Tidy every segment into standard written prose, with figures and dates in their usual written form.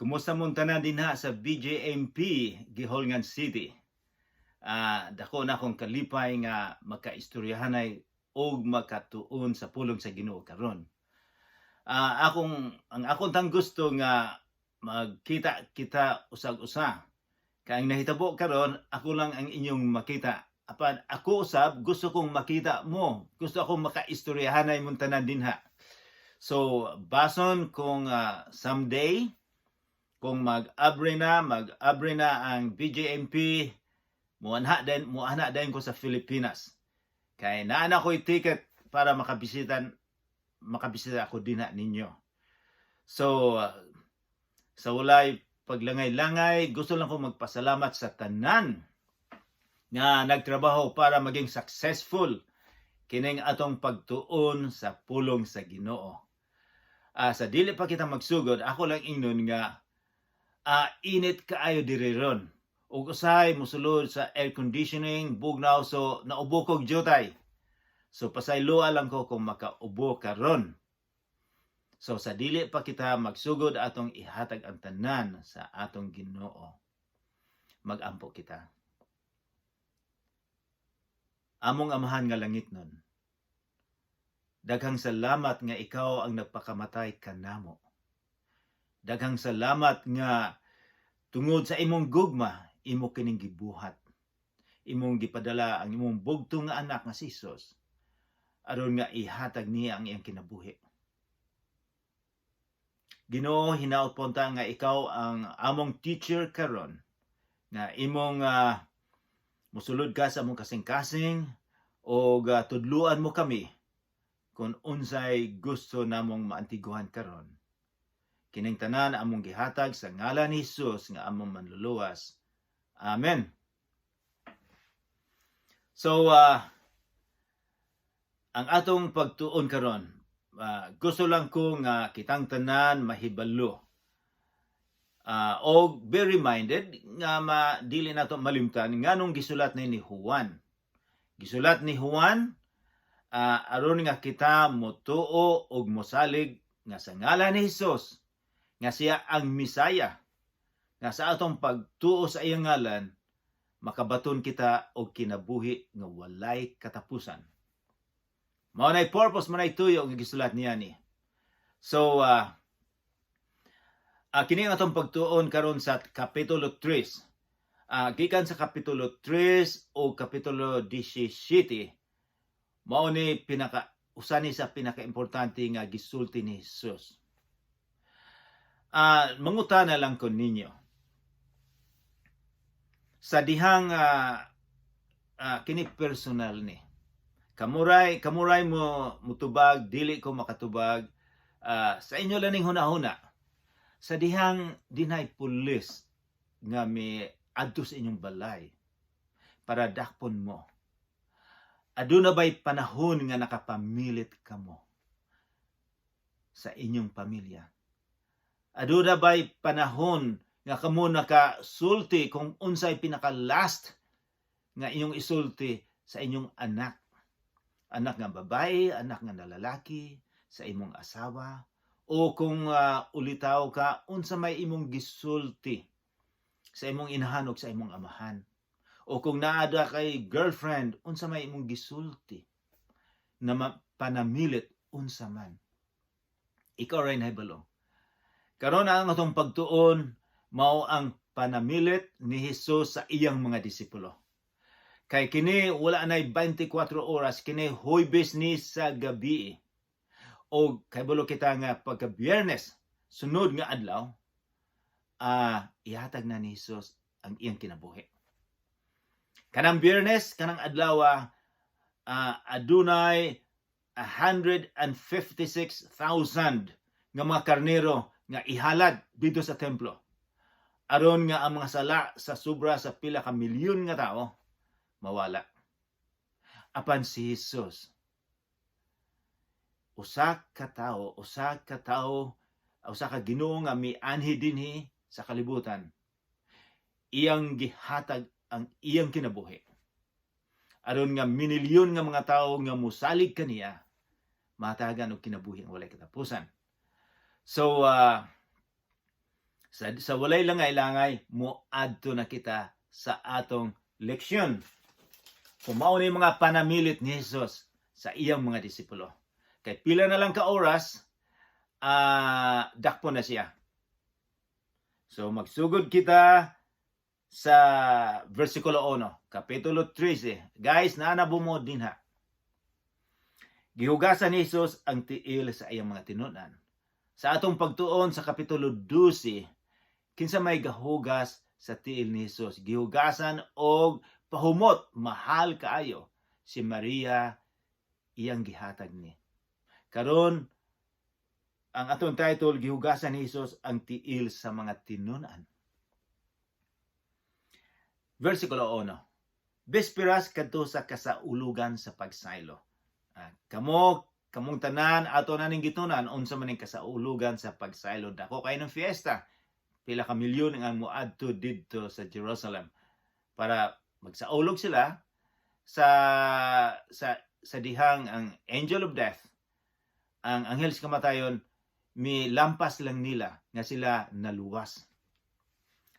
Kumusta mong tanan dinha sa BJMP, Guihulngan City? Dako na akong kalipay nga makaistoryahanay og makatuon sa pulong sa Ginoo karon. Akong ang akong tang gusto nga magkita kita usag-usa. Kay ang nahitabo karon, ako lang ang inyong makita. Apan ako usab gusto kong makita mo. Gusto akong makaistoryahanay mong tanan dinha. So bason kung someday kung mag-abre na ang BJMP, muanha din ko sa Pilipinas. Kay naa na ko'y ticket para makabisita ako dinha ninyo. So sa walay paglangay-langay, gusto lang ko magpasalamat sa tanan nga nagtrabaho para maging successful kining atong pagtuon sa pulong sa Ginoo. Sa dili pa kita magsugod, ako lang ingnon nga init kaayo diri ron. Ug usahay mosulod sa air conditioning, bugnaw, so naubo kog jutay. So pasayloa lang ko kung makaubo karon. So sa dili pa kita magsugod, atong ihatag ang tanan sa atong Ginoo. Magampo kita. Among Amahan nga langitnon, daghang salamat nga ikaw ang nagpakamatay kanamo. Daghang salamat nga tungod sa imong gugma, imo kining gibuhat. Imong gipadala ang imong bugtong nga anak nga si Jesus aron nga ihatag niya ang iyang kinabuhi. Ginoo, hinaot po nga ikaw ang among teacher karon, nga imong musulod ka sa among kasing-kasing o tudluan mo kami kung unsay gusto namong maantiguan karon. Kining tanan among gihatag sa ngalan ni Jesus nga among manluluwas. Amen. So ang atong pagtuon karon, gusto lang ko nga kitang tanan mahibalo og be reminded nga ma dili nato malimtan nganong gisulat ni Juan. Gisulat ni Juan aron nga kita motuo og mosalig nga sa ngalan ni Hesus, nga siya ang Misaya, nga sa atong pagtuo sa iyang ngalan makabaton kita og kinabuhi nga walay katapusan. Mao nay purpose, mao nay tuyo nga gisulat niya ni. So kini ang atong pagtuon karon sa Kapitulo 3. Gikan sa Kapitulo 3 o Kapitulo 17, mao ni pinaka usa ni sa pinakaimportante nga gisulti ni Jesus. Mangutana lang ko ninyo. Sa dihang kini personal ni. Kamuray mo mutubag, dili ko makatubag. Sa inyo lang ning hunahuna. Sa dihang dinay pulis nga mi adto sa inyong balay para dakpon mo, aduna ba'y panahon nga nakapamilit kamo sa inyong pamilya? Aduna ba'y panahon nga kamo nakasulti kung unsay pinaka last nga inyong isulti sa inyong anak? Anak nga babae, anak nga lalaki, sa imong asawa, o kung ulitaw ka, unsa may imong gisulti sa imong inahan ug sa imong amahan? O kung naada kay girlfriend, unsa may imong gisulti na panamilit, unsa man? Ikaw ray nahibalo. Karon, ang atong pagtuon mao ang panamilit ni Hesus sa iyang mga disipulo. Kay kini wala nay 24 oras, kini Huwebes ni sa gabi. O kabalo kita nga pagka Biyernes, sunod nga adlaw, ihatag na ni Hesus ang iyang kinabuhi. Kanang Biyernes, kanang adlaw, adunay 156,000 nga mga karnero nga ihalad dito sa templo, aron nga ang mga sala sa sobra sa pila ka milyon nga tao mawala. Apan si Jesus, usa ka tawo, usa ka tawo, usa ka Ginoo nga mianhi dinhi sa kalibutan, iyang gihatag ang iyang kinabuhi aron nga minilyon nga mga tawo nga musalig kaniya matagan og kinabuhi ang walay katapusan. So Sa walay langay-langay, moadto na kita sa atong leksyon. So mao ni mga panamilit ni Jesus sa iyang mga disipulo. Kay pila na lang ka oras, dakpo na siya. So magsugod kita sa versikulo 1, kapitulo 13. Guys, naa na mo dinha? Gihugasan ni Jesus ang tiil sa iyang mga tinun-an. Sa atong pagtuon sa kapitulo 12, kinsa may gahugas sa tiil ni Jesus? Gihugasan og pahumot, mahal kaayo, si Maria iyang gihatag ni. Karon, ang atong title, "Gihugasan ni Jesus ang tiil sa mga tinun-an." Versikulo 1. Bisperas kadto sa kasaulugan sa pagsaylo. Kamo, kamong tanan, ato na ning gitunan unsa man ning kasaulugan sa pagsaylo. Dako kay ng fiesta. Pila ka milyon ang moadto didto sa Jerusalem para magsaulog sila sa dihang ang angel of death, ang anghel sa kamatayon, milampas lang nila nga sila naluwas.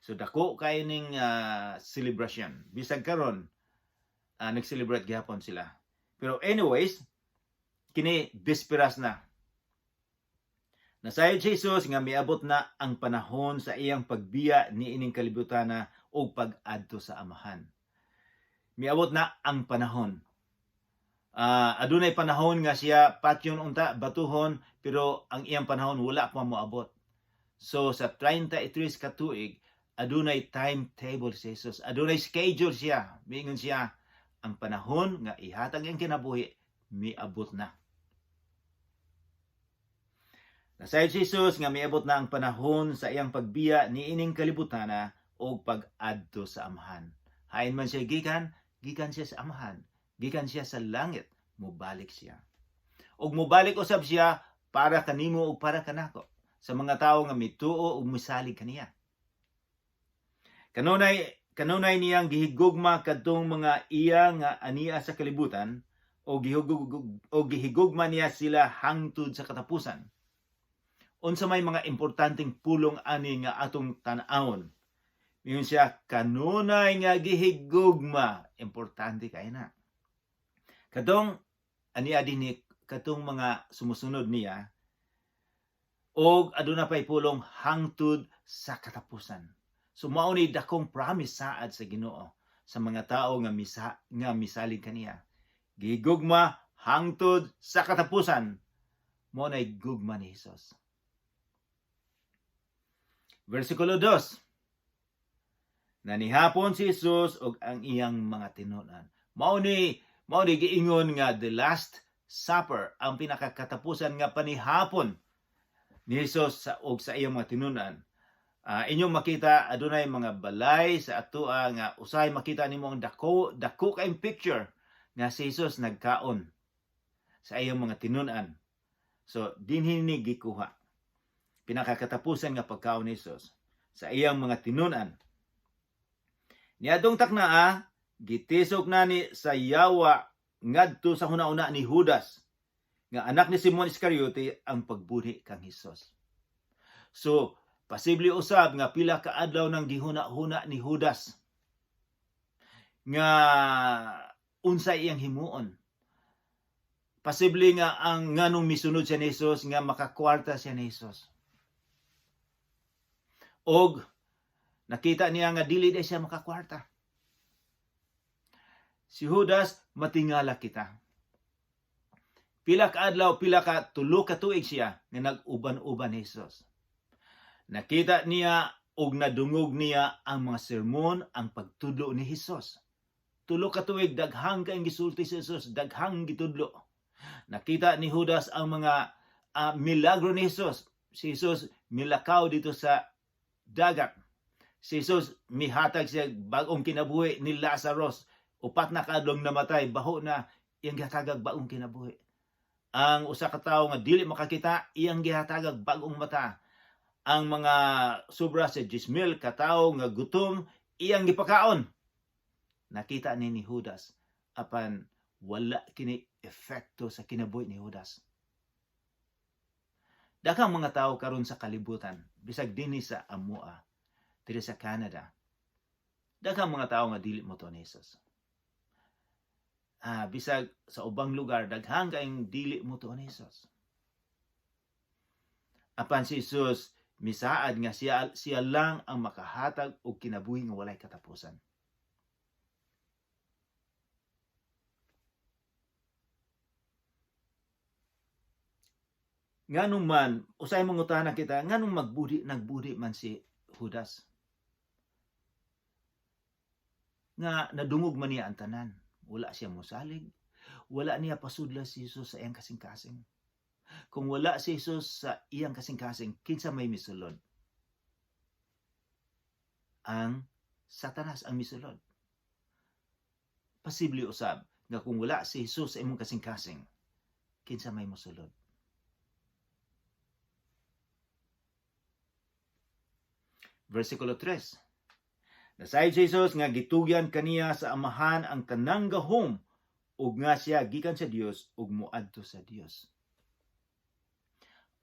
So dako kay ning celebration. Bisag karon nag-celebrate gihapon sila. Pero anyways, kini bisperas na. Nasayod si Jesus nga miabot na ang panahon sa iyang pagbiya ni ining kalibutana ug pag-adto sa Amahan. Miabot na ang panahon. Adunay panahon nga siya patyon unta, batuhon, pero ang iyang panahon wala pa moabot. So sa 33 ka tuig, adunay timetable si Jesus. Adunay schedule siya. Miingon siya, ang panahon nga ihatag ang kinabuhi, miabot na. Nasayod si Jesus nga miabot na ang panahon sa iyang pagbiya niining kalibutana og pag-adto sa Amahan. Hain man siya gikan, gikan siya sa Amahan. Gikan siya sa langit, mubalik siya. Og mubalik usab siya para kanimo ug para kanako, sa mga tawo nga mituo ug misalig kaniya. Kanunay niyang gihigugma kadtong mga iya nga ania sa kalibutan o gihigugma niya sila hangtod sa katapusan. Unsa may mga importanteng pulong ani nga atong tan-awon? Miingon siya, kanunay nga gihigugma, importante kay na. Kadtong ania dinhi, katong mga sumusunod niya, og aduna pay pulong "hangtod sa katapusan." So mao ni dakong promise saad sa Ginoo sa mga tawo nga misalig kaniya. Gihigugma hangtod sa katapusan. Mao nay gugma ni Hesus. Versikulo 2. Nanihapon si Jesus ug ang iyang mga tinun-an. Mao ni giingon nga the Last Supper, ang pinakakatapusan nga panihapon ni Jesus sa og sa iyang mga tinun-an. Inyong makita adunay mga balay sa atoa nga usahay makita nimo ang dako dako kayong picture nga si Jesus nagkaon sa iyang mga tinun-an. So dinhi ni gikuha. Pinakakatapusan nga pagkaon ni Jesus sa iyang mga tinun-an. Niadtong taknaa, gitisok na ni sa yawa ngadto sa hunahuna ni Judas nga anak ni Simon Iscariote ang pagbudhi kang Hesus. So, posible usab nga pila ka adlaw nang gihuna-huna ni Judas nga unsay iyang himuon. Posible nga ang nganong misunod siya ni Jesus nga makakwarta siya ni Jesus. Og nakita niya nga dili diay siya makakwarta. Si Judas, matingala kita. Pila ka adlaw, pila ka 3 ka tuig siya nga nag-uban-uban ni Jesus. Nakita niya og nadungog niya ang mga sermon, ang pagtudlo ni Jesus. 3 ka tuig, daghang kayong gisulti si Jesus, daghang gitudlo. Nakita ni Judas ang mga milagro ni Jesus. Si Jesus milakaw didto sa dagat. Si Jesus mihatag siya bagong kinabuhi ni Lazarus. 4 na kaadlong namatay, baho na, iyang gihatagag bagong kinabuhi. Ang usa ka tawo nga dili makakita, iyang gihatagag bagong mata. Ang mga sobra sa 10,000 ka tawo nga gutom, iyang gipakaon. Nakita ni Judas apan wala kini epekto sa kinabuhi ni Judas. Daghang mga tao karon sa kalibutan, bisag dinhi sa amoa, diri sa Canada. Daghang mga tao nga dili mo ni Jesus. Bisag sa ubang lugar, daghang kayong dili mo ni Jesus. Apan si Jesus misaad nga siya lang ang makahatag og kinabuhi nga walay katapusan. Nganong man, usay mangutana kita, nganong nagbudi man si Judas? Nga nadungog man niya ang tanan. Wala siya mosalig. Wala niya pasudla si Jesus sa iyang kasing-kasing. Kung wala si Jesus sa iyang kasing-kasing, kinsa may misulod? Ang Satanas ang misulod. Posible usab nga kung wala si Jesus sa imong kasing-kasing, kinsa may mosulod? Versikulo 3. Nasayod si Jesus nga gitugyan kaniya sa Amahan ang tanang gahom ug nga siya gikan sa Dios ug moadto sa Dios.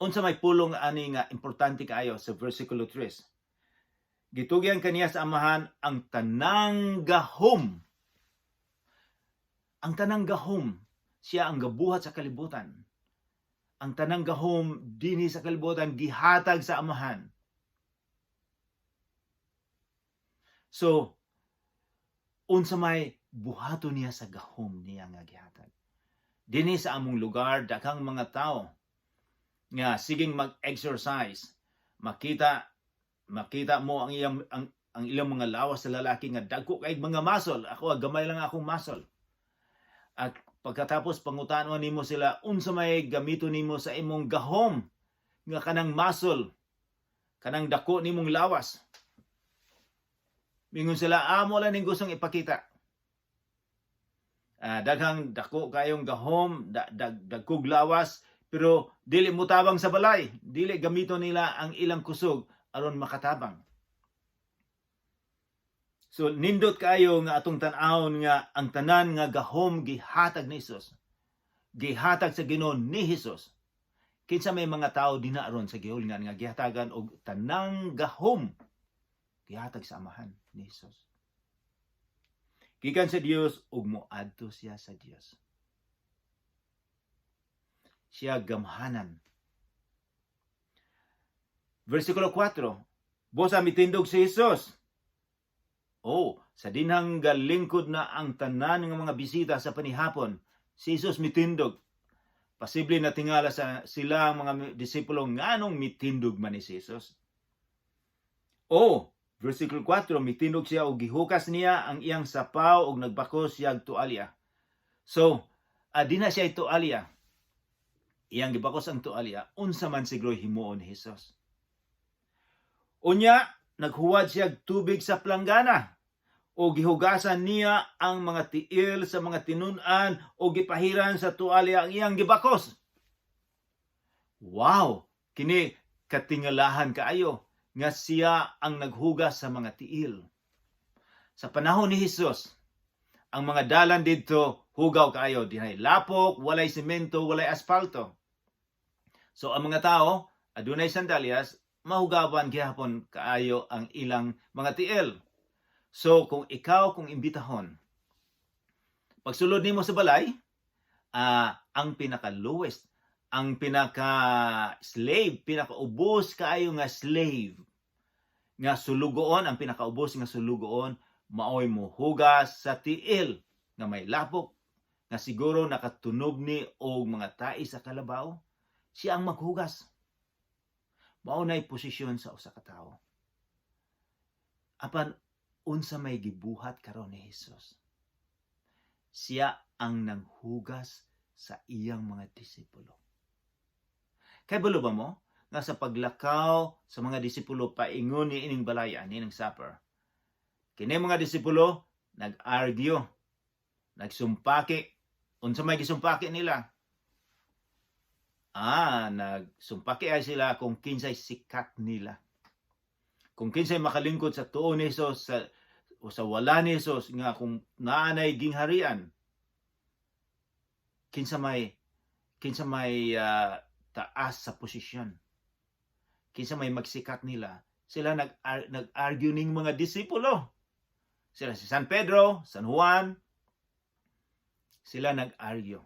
Unsa may pulong ani nga importante kaayo sa versikulo 3? Gitugyan kaniya sa Amahan ang tanang gahom. Ang tanang gahom, siya ang gabuhat sa kalibutan. Ang tanang gahom dinhi sa kalibutan gihatag sa Amahan. So, unsa may buhaton niya sa gahom niya nga gihatag? Dinhi sa among lugar, daghang mga tao nga siging mag-exercise. Makita mo ang ilang mga lawas sa lalaki nga dagko kay mga muscle. Ako, gamay lang akong muscle. At pagkatapos pangutanon nimo sila unsa may gamito nimo sa imong gahom nga kanang muscle, kanang dako nimong lawas. Mingon sila, amo lang ning gustong ipakita. Daghang dako kayong gahom, dagkog lawas, pero dili mo tabang sa balay. Dili gamito nila ang ilang kusog aron makatabang. So nindot kaayo nga atong tan-awon nga ang tanan nga gahom gihatag ni Hesus. Gihatag sa Ginoo ni Hesus. Kinsa may mga tao dina aron sa gihulngan nga gihatagan og tanang gahom gihatag sa Amahan ni Hesus. Gikan sa Dios ug moadto siya sa Dios. Siya gamhanan. Versikulo 4. Busa mitindog si Hesus. Oh, sa dinhang galingkod na ang tanan ng mga bisita sa panihapon, si Hesus mitindog. Posible na tingala sa sila ang mga disipulo nganong mitindog man ni si Hesus. Oh, versikulo 4, mitindog siya og gihukas niya ang iyang sapaw og nagbakos siya og tualya. So, adina siya tualya. Iyang gibakos ang tualya, unsa man siguro himuon ni Hesus? Unya, naghuwad siya og tubig sa planggana o gihugasan niya ang mga tiil sa mga tinun-an o gipahiran sa tualya ang iyang gibakos. Wow! Kini katingalahan kaayo nga siya ang naghugas sa mga tiil. Sa panahon ni Hesus, ang mga dalan didto hugaw kaayo, dinay lapok, walay semento, walay asfalto. So ang mga tao adunay sandalyas, mahugawan gihapon kaayo ang ilang mga tiil. So kung ikaw kung imbitahon, pagsulod nimo sa balay, ang pinaka lowest, ang pinaka slave, pinakaubos kaayo nga slave nga sulugoon, ang pinakaubos nga sulugoon maoy mohugas sa tiil nga may lapok nga siguro nakatunob ni og mga tai sa kalabaw, siya ang maghugas. Mao nay posisyon sa usa ka tawo. Apan unsa may gibuhat karon ni Hesus? Siya ang nanghugas sa iyang mga disipulo. Kay balo ba mo nga sa paglakaw sa mga disipulo paingon ni ining balaya ni ining supper, kini mga disipulo nag-argue, nagsumpaki. Unsa may gisumpaki nila? Nagsumpaki ay sila kung kinsay sikat nila. Kung kinsay makalingkod sa tuo ni Jesus o sa wala ni Jesus nga kung naanay gingharian, kinsa may taas sa posisyon. Kinsa may magsikat nila? Sila nag-argue ning mga disipulo. Sila si San Pedro, San Juan, sila nag-argue.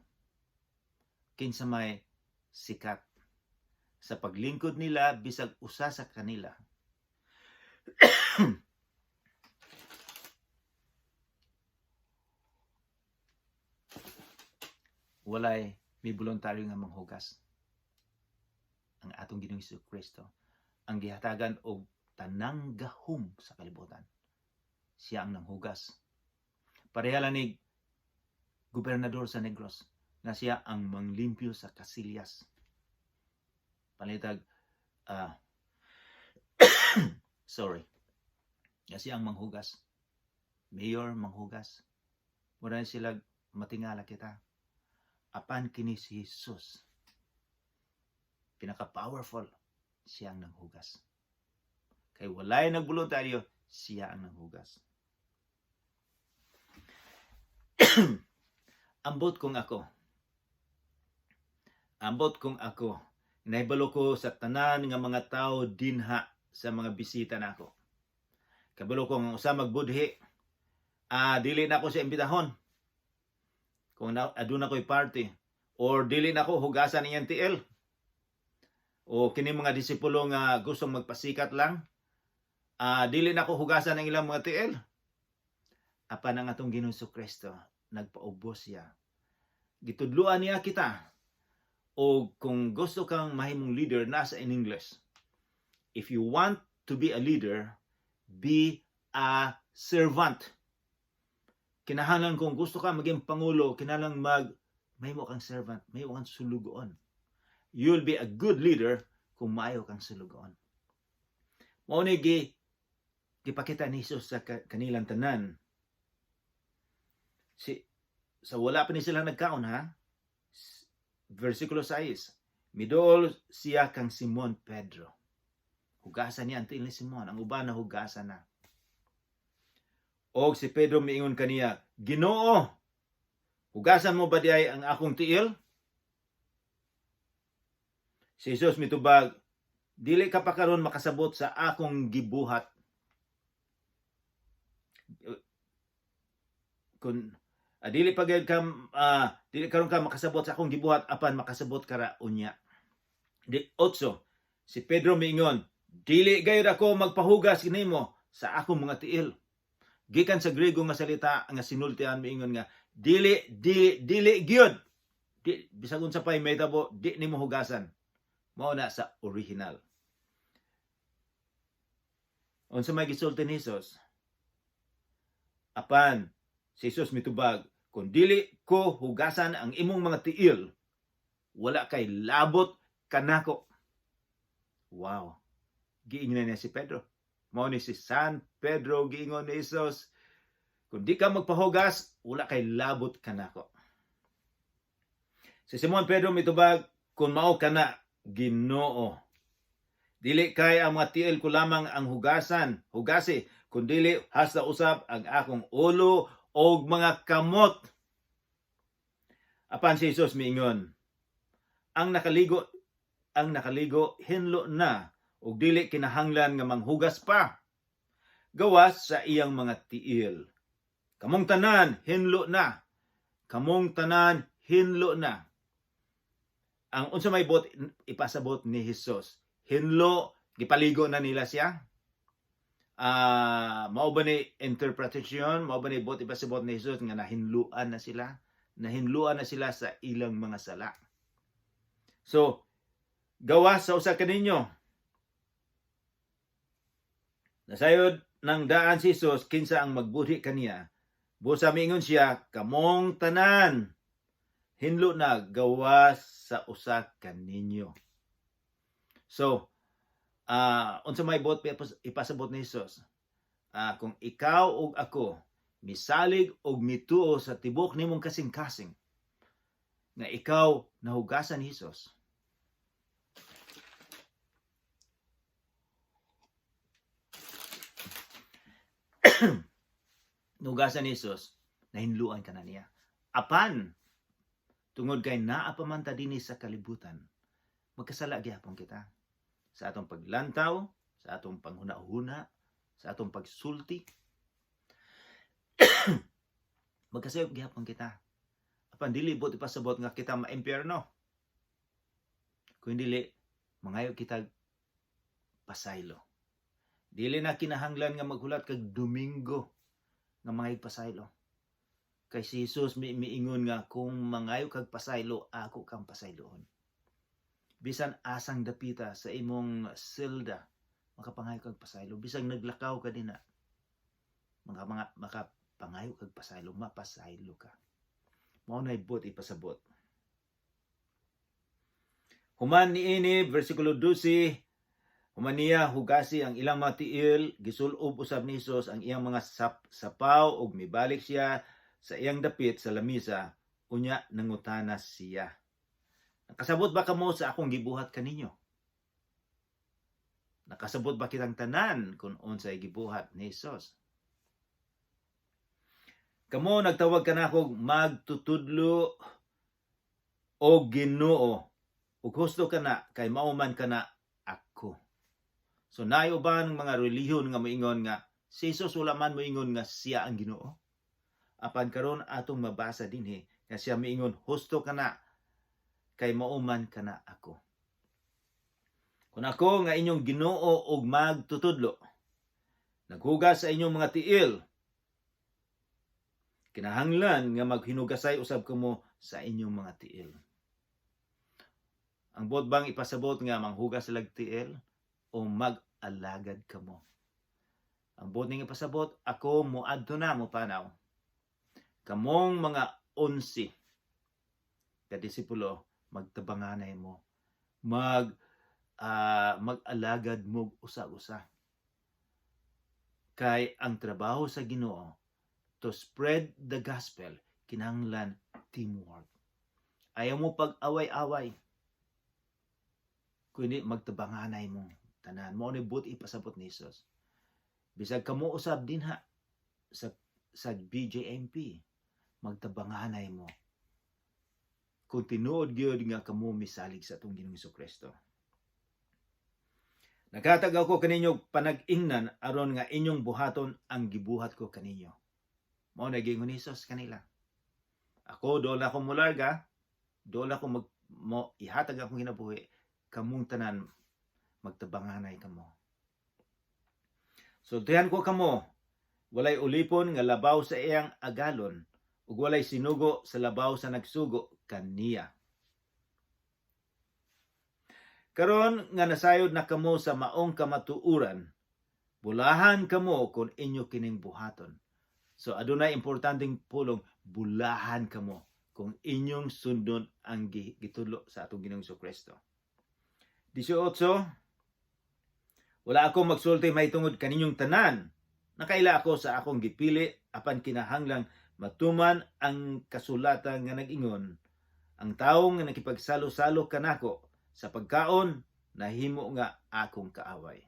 Kinsa may sikat sa paglingkod nila, bisag usa sa kanila walay may voluntaryo nga manghugas. Ang atong Ginoong Hesus Kristo ang gihatagan og tanang gahom sa kalibutan. Siya ang nanghugas. Pareha lang ni gobernador sa Negros na siya ang manglimpyo sa kasilyas. Panitag, sorry. Nga siya ang manghugas. Mayor manghugas. Mura na sila matingala kita. Apan kini si Jesus, pinaka-powerful, siya ang nanghugas. Kay walay nagboluntaryo, siya ang nanghugas. Ambot kung ako. Ambot kung ako. Nahibalo ko sa tanan nga mga tao dinha sa mga bisita nako. Kabalo ko nga usa magbudhi. Dili na ako sa imbitahon. Kung aduna ko'y party or dili na ko hugasan iyang tiil. O kini mga disipulo nga gustong magpasikat lang, dili na ko hugasan ang ilang mga tiil. Apan ang atong Ginoong Kristo, nagpaubos siya. Gitudluan niya kita. O kung gusto kang mahimong leader, nasa in English. If you want to be a leader, be a servant. Kinahanglan kung gusto ka maging pangulo, kinahanglan mahimo kang servant, mahimo kang sulugoon. You'll be a good leader kung maayo kang sulugoon. Mao ni gipakita ni Jesus sa kanilang tanan. Si sa wala pa ni sila nagkaon, ha. Versikulo 6. Midol siya kang Simon Pedro. Hugasan niya ang tiil ni Simon. Ang uban na hugasan na. Og si Pedro miingon kaniya, "Ginoo, hugasan mo ba diay ang akong tiil?" Si Jesus mitubag, "Dili ka pa karon makasabot sa akong gibuhat." Kung dili pa gyud ka dili karon ka makasabot sa akong gibuhat, apan makasabot ka ra unya. Di otso, si Pedro miingon, "Dili gayud ako magpahugas nimo sa akong mga tiil." Gikan sa Grego nga salita nga sinultian, miingon nga dili, dili, dili gyud. Di, bisag unsa pay mahitabo, di nimo hugasan. Mao na sa original. Unsa may gisulti ni Jesus? Apan si Jesus mitubag, "Kung dili ko hugasan ang imong mga tiil, wala kay labot kanako." Wow. Giingnan niya si Pedro. Mao ni si San Pedro, giingon ni Jesus, "Kung di ka magpahugas, wala kay labot kanako." Si Simon Pedro mitubag, "Kung mao kana, Ginoo, dili kay ang mga tiil ko lamang ang hugasan, hugasi, kundili hasta usab ang akong ulo og mga kamot." Apan si Jesus miingon, Ang nakaligo hinlo na ug dili kinahanglan nga manghugas pa gawas sa iyang mga tiil. Kamong tanan hinlo na. Kamong tanan hinlo na." Ang unsa may buot ipasabot ni Jesus? Hinlo, gipaligo na nila siya. Mao ba ni interpretation, mao ba ni buot ipasabot ni Jesus nga nahinluan na sila? Nahinluan na sila sa ilang mga sala. So, gawas sa usa kaninyo. Nasayod ng daan si Jesus kinsa ang magbudhi kaniya. Busa miingon siya, "Kamong tanan hinlo na gawas sa usa kaninyo." So, unsa may buot ipasabot ni Jesus? Kung ikaw ug ako misalig og mituo sa tibok nimong kasing-kasing nga ikaw nahugasan ni Jesus, nahugasan ni Jesus, nahinluan ka na niya. Apan, tungod kay naa pa man ta dinhi sa kalibutan, magkasala gyapon kita. Sa atong paglantaw, sa atong panghuna-huna, sa atong pagsulti. Magkasayop gihapon kita. Apan dili buot ipasabot nga kita maimpyerno. Kung dili, mangayo kita pasaylo. Dili na kinahanglan nga maghulat kag Domingo nga mangayog pasaylo. Kay si Jesus miingon nga kung mangayo kag pasaylo, ako kang pasayloon. Bisan asang dapita sa imong selda, makapangayo kag pasaylo. Bisan naglakaw ka dinha, mga makapangayo kag pasaylo, mapasaylo ka. Mao na buot ipasabot. Human niini, versikulo 12, human niya hugasi ang ilang mga tiil, gisulob usab ni Hesus ang iyang mga sapaw ug mibalik siya sa iyang dapit sa lamisa, unya nangutana siya. "Nakasabot ba kamo sa akong gibuhat kaninyo?" Nakasabot ba kitang tanan kung unsay gibuhat ni Hesus? "Kamo nagtawag kanako magtutudlo o Ginoo. Ug husto kana kay mao man kana ako." So naay uban mga relihiyon nga moingon nga si Jesus wala man moingon nga siya ang Ginoo. Apan karon atong mabasa dinhi nga siya miingon, "Husto kana kay mao man kana ako." "Kung ako nga inyong Ginoo ug magtutudlo naghugas sa inyong mga tiil, kinahanglan nga maghinugasay usab kamo sa inyong mga tiil." Ang buot bang ipasabot nga manghugas lag tiil o mag-alagad kamo? Ang buot ning ipasabot, ako moadto na, mo panaw. Kamong mga 11 ka disipulo, magtabanganay mo. Mag-alagad mo usa-usa. Kay ang trabaho sa Ginoo to spread the gospel, kinahanglan teamwork. Ayaw mo pag-away-away. Kundi magtabanganay mo tanan. Mao ni buot ipasabot ni Jesus. Bisag kamo usab dinha sa BJMP, magtabanganay mo. Kung tinuod gyud nga kamo misalig sa atong Ginoong Kristo. "Naghatag ako kaninyo panag-ingnan aron nga inyong buhaton ang gibuhat ko kaninyo." Mao na giingon ni Jesus kanila. Ako dool ako mularga, dool ako mag mo ihatag akong kinabuhi, kamong tanan magtabanganay kamo. "Sultihan ko kamo, walay ulipon nga labaw sa iyang agalon ug walay sinugo sa labaw sa nagsugo kaniya. Karon nga nasayod na kamo sa maong kamatuoran, bulahan kamo kung inyo kining buhaton." So adunay importanteng pulong, bulahan kamo kung inyong sundon ang gitudlo sa atong Ginoong Kristo. 18. "Wala ako magsulti mahitungod kaninyong tanan. Nakaila ako sa akong gipili, apan kinahanglang matuman ang kasulatan nga nag-ingon, ang tawo nga nakipagsalo-salo kanako sa pagkaon nahimo nga akong kaaway.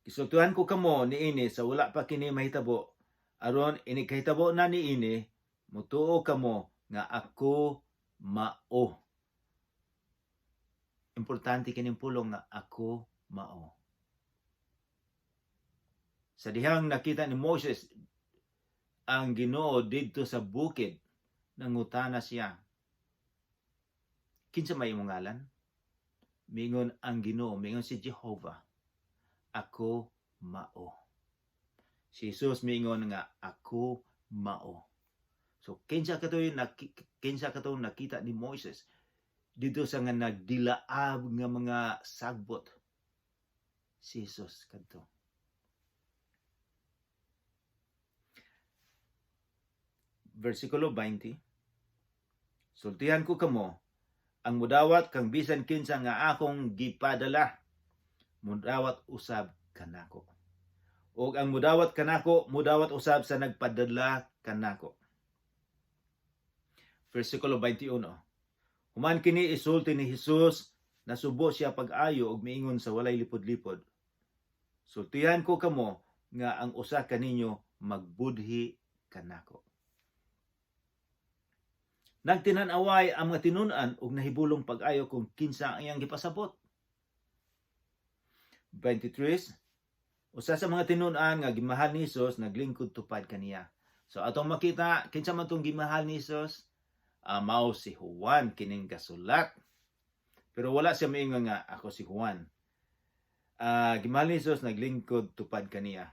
Gisultihan ko kamo niini sa wala pa kini mahitabo, aron inig kahitabo na niini, mutuo kamo nga ako mao." Importante kining pulong nga ako mao. Sa dihang nakita ni Moses ang Ginoo didto sa bukid, nangutana siya, "Kinsa may imong ngalan?" Mingon ang Ginoo, mingon si Jehovah, "Ako mao." Si Jesus mingon nga ako mao. So kinsa katong nakita ni Moises dito sa nga nagdilaab nga mga sagbot? Si Jesus kadto. Versikulo 20. "Sultihan ko kamo, ang mudawat kang bisan kinsa nga akong gipadala, mudawat usab kanako. Ug ang mudawat kanako, mudawat usab sa nagpadala kanako." Versikulo 21. Human kini isulti ni Hesus, nasubo siya pag-ayo ug miingon sa walay lipod-lipod, "Sultihan ko kamo nga ang usa kaninyo magbudhi kanako." Nagtinan-away ang mga tinun-an ug nahibulong pag-ayo kung kinsa ang iyang gipasabot. 23. Usa sa mga tinun-an nga gimahal ni Hesus naglingkod tupad kaniya. So atong makita kinsa man tong gimahal ni Hesus, mao si Juan kining gasulat. Pero wala siya miingon nga ako si Juan. Gimahal ni Hesus naglingkod tupad kaniya.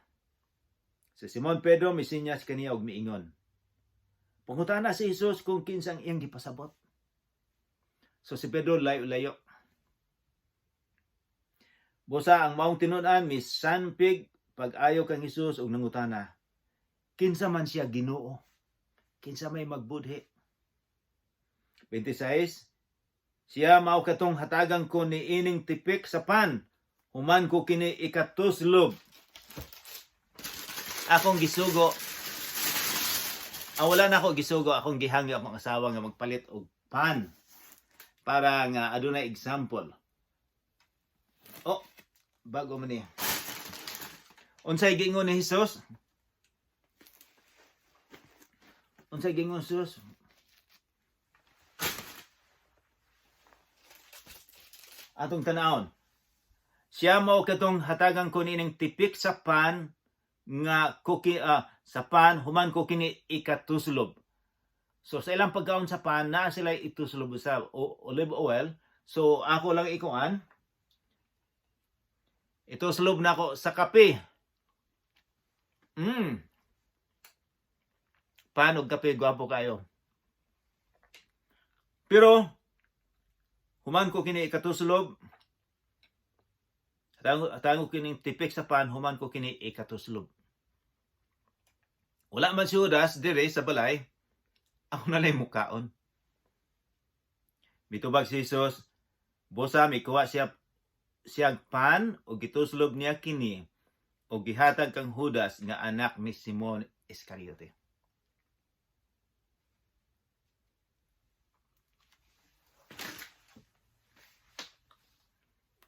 Si Simon Pedro misinyas kaniya og miingon. Pangutana si Hesus kung kinsang iyang gipasabot. So si Pedro layo-layo. Busa ang maong tinun-an misanpig pag-ayo kang Hesus og nangutana. Kinsa man siya, Ginoo? Kinsa may magbudhi? 26. Siya mao katong hatagan ko ni ining tipik sa pan human ko kini ikatuslob. Akong gisugo. Ah, wala na ako gisugo, akong gihangyo akong asawa nga magpalit og pan para nga adunay example. Oh, bago man ni. Unsay giingon ni Jesus? Unsay giingon ni Jesus? Atong tanawon. Siya mao katong hatagan ko niining tipik sa pan nga kuki sa pan human ko kini ikatuslob. So sa ilang pagkaon sa pan naa sila ituslob sa olive oil. So ako lang ikuan. Ituslob na ako sa kape. Pan og kape, gwapo kayo. Pero human ko kini ikatuslob, tango kining tipik sa pan human ko kini ikatuslob. Wala man si Judas dire sa balay, ako na lang mukaon. Mitubag si Jesus, busa mikuha siya siyang pan o gituslob niya kini o gihatag kang Judas nga anak ni Simon Iscariote.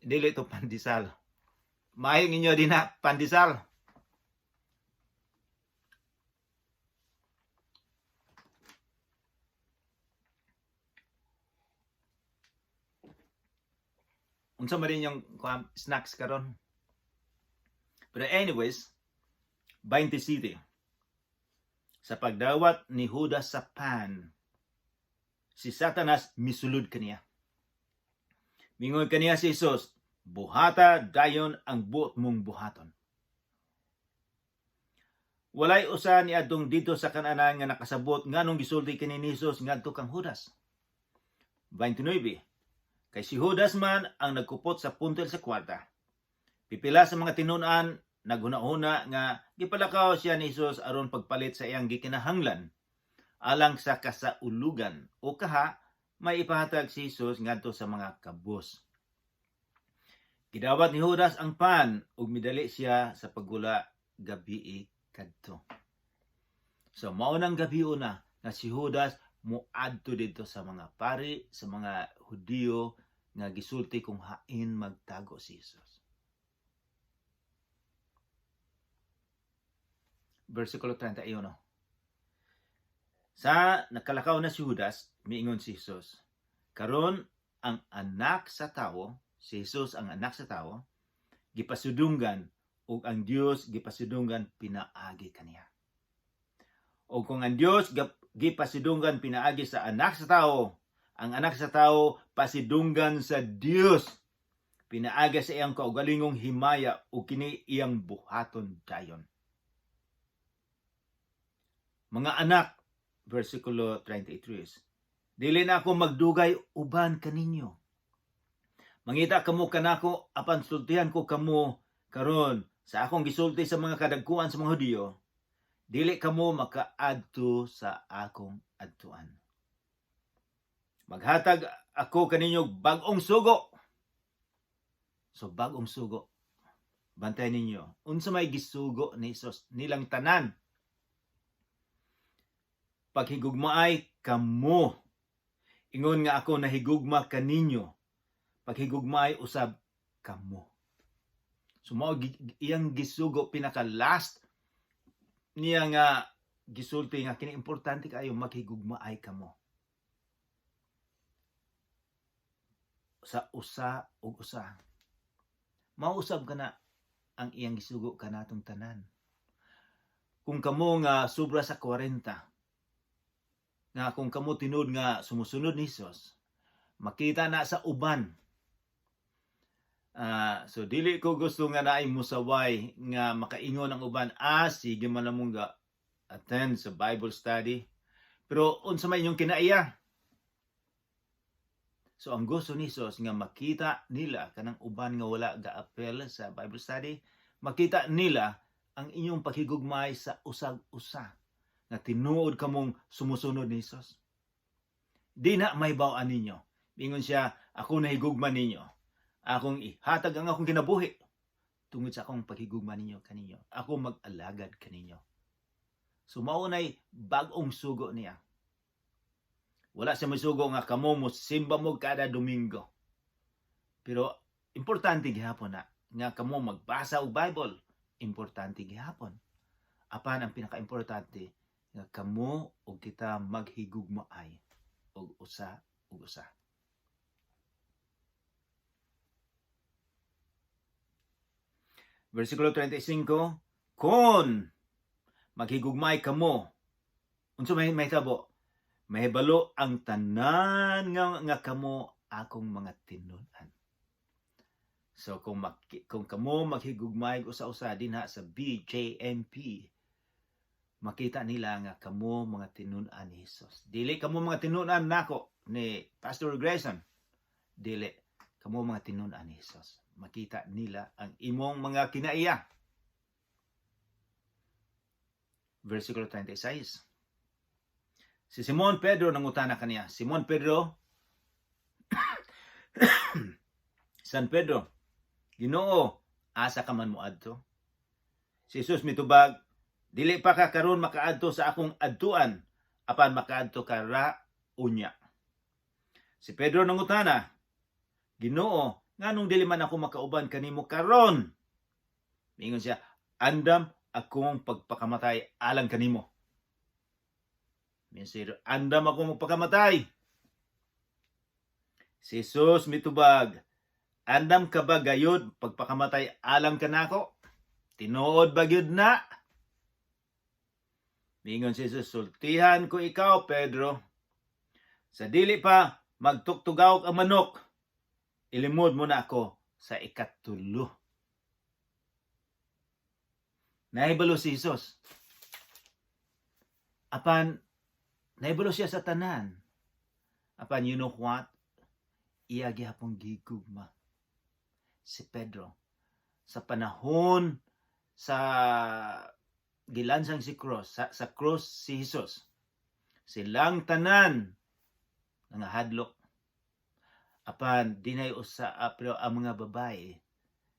Dili to pandesal. Maayo ninyo din na pandesal. Unsa man rin yung snacks karon? Pero anyways, 20 City. Sa pagdawat ni Judas sa pan, si Satanas misulod kaniya. Mingon kaniya si Jesus, "Buhata dayon ang buot mong buhaton." Walay usa ni adtong didto sa kan-anan nga nakasabot nganong gisulti kini ni Jesus ngadto kang Judas. 29. Kay si Judas man ang nagkupot sa puntel sa kwarta. Pipila sa mga tinun-an naghuna-huna nga gipalakaw siya ni Jesus aron pagpalit sa iyang gikinahanglan alang sa kasaulugan o kaha may ipahatag si Jesus ngadto sa mga kabus. Gidawat ni Judas ang pan ug midali siya sa paggula gabii kadto. So mao nang gabi una na si Judas moadto didto sa mga pari, sa mga Hudiyo nga gisulti kung hain magtago si Jesus. Versikulo 31. Sa nakalakaw na si Judas, miingon si Jesus, "Karon ang anak sa tawo," si Jesus ang anak sa tawo, "gipasudunggan ug ang Dios gipasudunggan pinaagi kaniya. O kung ang Dios gipasidunggan pinaagi sa anak sa tao, ang anak sa tao pasidunggan sa Dios pinaagi sa iyang kaugalingong himaya ug kini iyang buhaton dayon." Mga anak, versikulo 33. Dili na ako magdugay uban kaninyo. Mangita kamo kanako apan sultihan ko kamo karon sa akong gisulti sa mga kadagkuan sa mga Hudiyo, dili kamo makaadto sa akong adtuan. Maghatag ako kaninyo bag-ong sugo. So bag-ong sugo. Bantay ninyo. Unsa may gisugo ni Jesus nilang tanan? Paghigugmaay kamo. Ingon nga ako nahigugma kaninyo. Paghigugmaay usab kamo. So mao iyang gisugo, pinaka last niya nga gisulti nga kini importante kaayo, maghigugmaay kamo. sa usa ug usa. Mao usab kana ang iyang gisugo kanatong tanan. Kung kamo nga sobra sa 40, nga kung kamo tinuod nga sumusunod ni Hesus, makita na sa uban. So dili ko gusto nga naay musaway nga makaingon ang uban, "Ah, sige man lang mong ga attend sa Bible study." Pero unsa may inyong kinaiya? So ang gusto ni Jesus nga makita nila kanang uban nga wala ga-apel sa Bible study, makita nila ang inyong paghigugmay sa usag usa nga tinuod kamong sumusunod ni Jesus. Di na mahibaw-an ninyo. Ingon siya, "Ako nahigugma ninyo. Akong ihatag ang akong kinabuhi tungod sa akong paghigugma ninyo kaninyo. Ako mag-alagad kaninyo." So mao nay bag-ong sugo niya. Wala siya misugo nga kamo mo simba mo kada Domingo. Pero importante gihapon na nga kamo magbasa og Bible. Importante gihapon. Apan ang pinaka-importante nga kamo og kita maghigugmaay og usa og usa. Versikulo 35, "Kon maghigugmay kamo, unsa may mahitabo? Mahibalo ang tanan nga kamo akong mga tinun-an." So kung kamo maghigugmay usa-usa dinha sa BJMP, makita nila nga kamo mga tinun-an ni Jesus. Dili kamo mga tinun-an nako ni Pastor Grayson. Dili kamo mga tinun-an ni Jesus. Makita nila ang imong mga kinaiya. Versikulo 36. Si Simon Pedro nangutana kaniya. Simon Pedro, San Pedro, "Ginoo, asa ka man moadto?" Si Jesus mitubag, "Dili pa ka karon makaadto sa akong adtuan, apan makaadto ka ra unya." Si Pedro nangutana, "Ginoo, nganong dili man ako makauban kanimo karon?" Mingon siya, "Andam akong pagpakamatay alang kanimo." Mingon, "Andam akong magpakamatay." Si Jesus mitubag, "Andam ka ba gayud pagpakamatay alang kanako? Tinuod ba gyud na?" Mingon si Jesus, "Sultihan ko ikaw, Pedro. Sa dili pa magtuktugaw ang manok, ilimod mo na ako sa ikatulo." Nahibalo si Jesus. Apan, nahibalo siya sa tanan. Apan, you know what? Iya gihapong gigugma si Pedro. Sa panahon sa gilansang si cross, sa cross si Jesus, silang tanan nangahadlok. Apan dinay usa, pero ang mga babae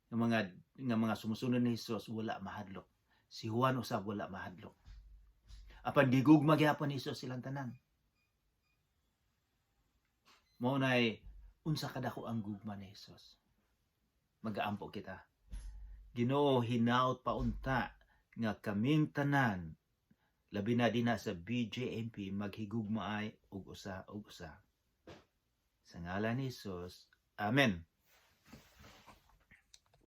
nga mga sumusunod ni Jesus wala mahadlok. Si Juan usab wala mahadlok. Apan gigugma gihapon ni Jesus silang tanan. Mao nay unsa kadako ang gugma ni Jesus. Magaampo kita. Ginoo, hinaot pa unta nga kaming tanan, labi na dinha sa BJMP, maghigugmaay og usa og usa. Sa ngalan ni Jesus. Amen.